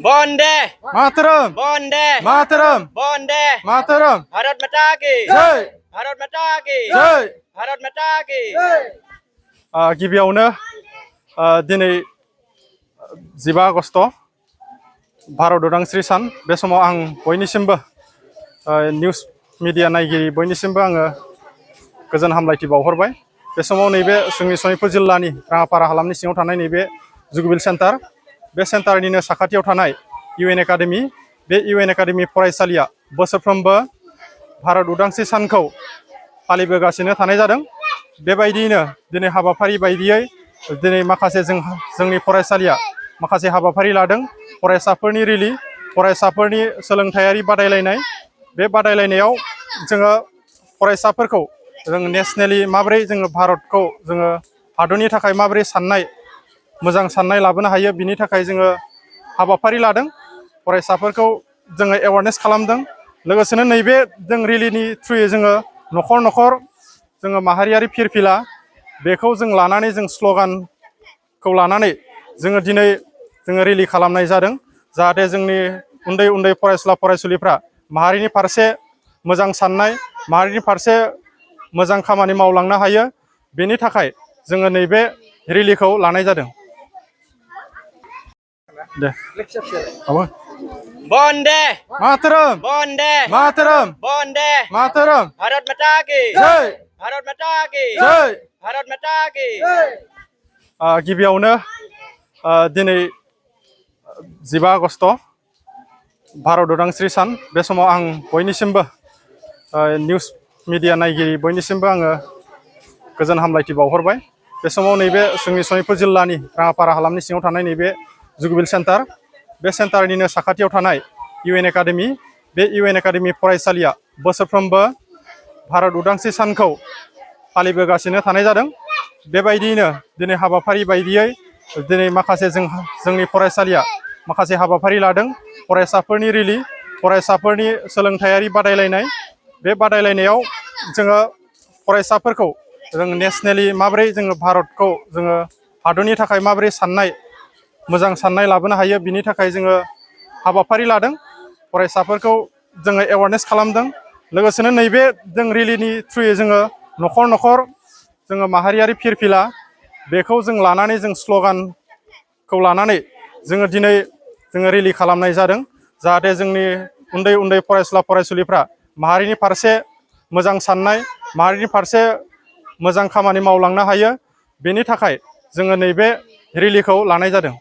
वंदे मातरम वंदे मातरम वंदे मातरम भारत माता की जय भारत माता की जय भारत माता की गिबियावनो दिनै 15 आगस्ट भारत उदांस्रि सान बे समाव आं बयनिसिमबो निउस मिडिया नायगिरि बयनिसिमबो आङो गोजोन हामलायथि बावहरबाय। बे समाव नैबे जोंनि सनितपुर जिल्लानि राङापारा हालामनि सिङाव थानाय नैबे जुगबिल सेन्टार बे सेन्टारनिनो साखाथियाव थानाय इउएन एकाडेमि बे इउएन एकाडेमि फरायसालिया बोसोरफ्रोमबो भारत उदांस्रि सानखौ फालिबोगासिनो थानाय जादों। बेबायदियैनो दिनै हाबाफारि बायदियै दिनै माखासे जोंनि फरायसालिया माखासे हाबाफारि लादों। फरायसाफोरनि रेलि फरायसाफोरनि सोलोंथायारि बादायलायनाय बे बादायलायनायाव जोङो फरायसाफोरखौ जों नेसनेलि माबोरै जोङो भारतखौ जोङो हादरनि थाखाय माबोरै मोजां साननाय लाबोनो हायो बिनि थाखाय जोङो हाबाफारि लादों। फरायसाफोरखौ जोङो एवारनेस खालामदों। लोगोसेनो नैबे जों रेलिनि थ्रुयै जोङो न'खर न'खर जोङो माहारियारि फिरफिला बेखौ जों लानानै जों स्ल'गानखौ लानानै जोङो दिनै जोङो रेलि खालामनाय जादों। जाहाथे जोंनि उन्दै उन्दै फरायसुला फरायसुलिफ्रा माहारिनि फारसे मोजां साननाय माहारिनि फारसे मोजां खामानि मावलांनो हायो बेनि थाखाय जोङो नैबे रेलिखौ लानाय जादों। दे वंदे मातरम वंदे मातरम वंदे मातरम भारत माता की जय भारत माता की जय भारत माता की गिबियावनो दिनै 15 आगस्ट भारत उदांस्रि सान बे समाव आं बयनिसिमबो निउस मिडिया नायगिरि बयनिसिमबो आङो गोजोन हामलायथि बावहरबाय। बे समाव नैबे जोंनि सनितपुर जिल्लानि राङापारा हालामनि सिङाव थानाय नैबे जुगबिल सेन्टार बे सेन्टारनिनो साखाथियाव थानाय इउएन एकाडेमि बे इउएन एकाडेमि फरायसालिया बोसोरफ्रोमबो भारत उदांस्रि सानखौ फालिबोगासिनो थानाय जादों। बेबायदियैनो दिनै हाबाफारि बायदियै दिनै माखासे जोंनि फरायसालिया माखासे हाबाफारि लादों। फरायसाफोरनि रेलि फरायसाफोरनि सोलोंथायारि बादायलायनाय बे बादायलायनायाव जोङो फरायसाफोरखौ जों नेसनेलि माबोरै जोङो भारतखौ जोङो हादरनि थाखाय माबोरै मोजां साननाय लाबोनो हायो बिनि थाखाय जोङो हाबाफारि लादों। फरायसाफोरखौ जोङो एवारनेस खालामदों। लोगोसेनो नैबे जों रेलिनि थ्रुयै जोङो न'खर न'खर जोङो माहारियारि फिरफिला बेखौ जों लानानै जों स्ल'गानखौ लानानै जोङो दिनै जोङो रेलि खालामनाय जादों। जाहाथे जोंनि उन्दै उन्दै फरायसुला फरायसुलिफ्रा माहारिनि फारसे मोजां साननाय माहारिनि फारसे मोजां खामानि मावलांनो हायो बेनि थाखाय जोङो नैबे रेलिखौ लानाय जादों।